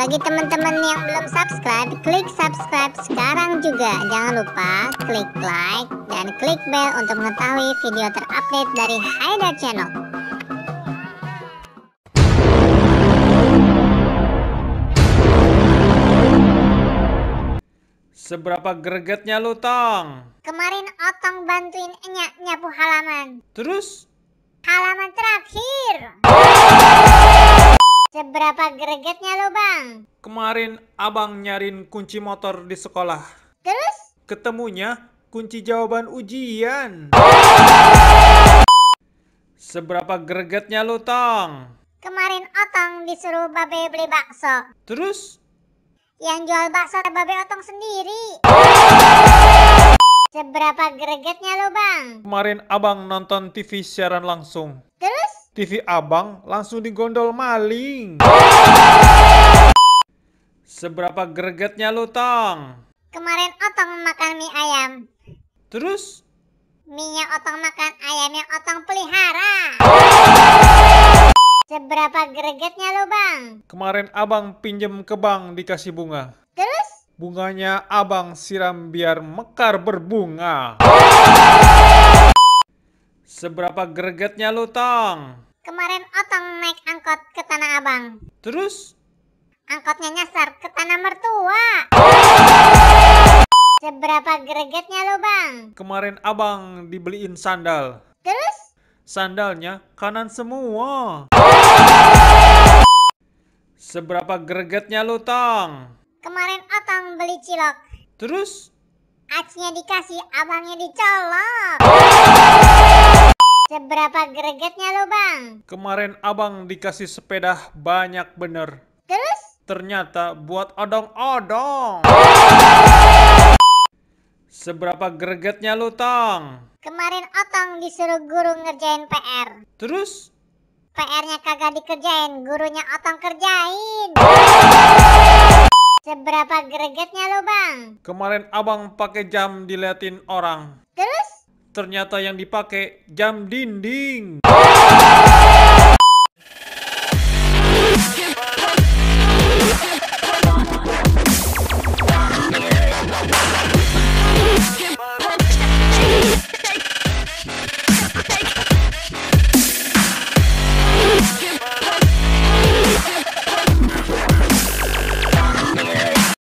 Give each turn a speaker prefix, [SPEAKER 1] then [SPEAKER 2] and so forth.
[SPEAKER 1] Bagi teman-teman yang belum subscribe, klik subscribe sekarang juga. Jangan lupa klik like dan klik bell untuk mengetahui video terupdate dari Haidar Channel.
[SPEAKER 2] Seberapa gregetnya lu, Tong?
[SPEAKER 1] Kemarin Otong bantuin Enyak nyapu halaman.
[SPEAKER 2] Terus?
[SPEAKER 1] Halaman terakhir. Seberapa gregetnya lo, Bang?
[SPEAKER 2] Kemarin abang nyariin kunci motor di sekolah.
[SPEAKER 1] Terus?
[SPEAKER 2] Ketemunya kunci jawaban ujian. Seberapa gregetnya lu, Tong?
[SPEAKER 1] Kemarin Otong disuruh Babe beli bakso.
[SPEAKER 2] Terus?
[SPEAKER 1] Yang jual bakso Babe Otong sendiri. Seberapa gregetnya lo, Bang?
[SPEAKER 2] Kemarin abang nonton TV siaran langsung.
[SPEAKER 1] Terus?
[SPEAKER 2] TV abang langsung digondol maling. Seberapa gregetnya lu, Tong?
[SPEAKER 1] Kemarin Otong makan mie ayam.
[SPEAKER 2] Terus?
[SPEAKER 1] Mie-nya Otong makan, ayamnya Otong pelihara. Seberapa gregetnya lo, Bang?
[SPEAKER 2] Kemarin abang pinjem ke bank dikasih bunga.
[SPEAKER 1] Terus?
[SPEAKER 2] Bunganya abang siram biar mekar berbunga. Seberapa gregetnya lu, Tong?
[SPEAKER 1] Kemarin Otong naik angkot ke Tanah Abang.
[SPEAKER 2] Terus?
[SPEAKER 1] Angkotnya nyasar ke tanah mertua. Seberapa gregetnya lo, Bang?
[SPEAKER 2] Kemarin abang dibeliin sandal.
[SPEAKER 1] Terus?
[SPEAKER 2] Sandalnya kanan semua. Seberapa gregetnya lu, Tong?
[SPEAKER 1] Kemarin Otong beli cilok.
[SPEAKER 2] Terus?
[SPEAKER 1] Acinya dikasih, abangnya dicolok. Seberapa gregetnya lo, Bang?
[SPEAKER 2] Kemarin abang dikasih sepeda banyak bener.
[SPEAKER 1] Terus?
[SPEAKER 2] Ternyata buat odong-odong. Seberapa gregetnya lu, Tong?
[SPEAKER 1] Kemarin Otong disuruh guru ngerjain PR.
[SPEAKER 2] Terus?
[SPEAKER 1] PR-nya kagak dikerjain, gurunya Otong kerjain. Seberapa gregetnya lo, Bang?
[SPEAKER 2] Kemarin abang pakai jam diliatin orang.
[SPEAKER 1] Terus?
[SPEAKER 2] Ternyata yang dipakai jam dinding.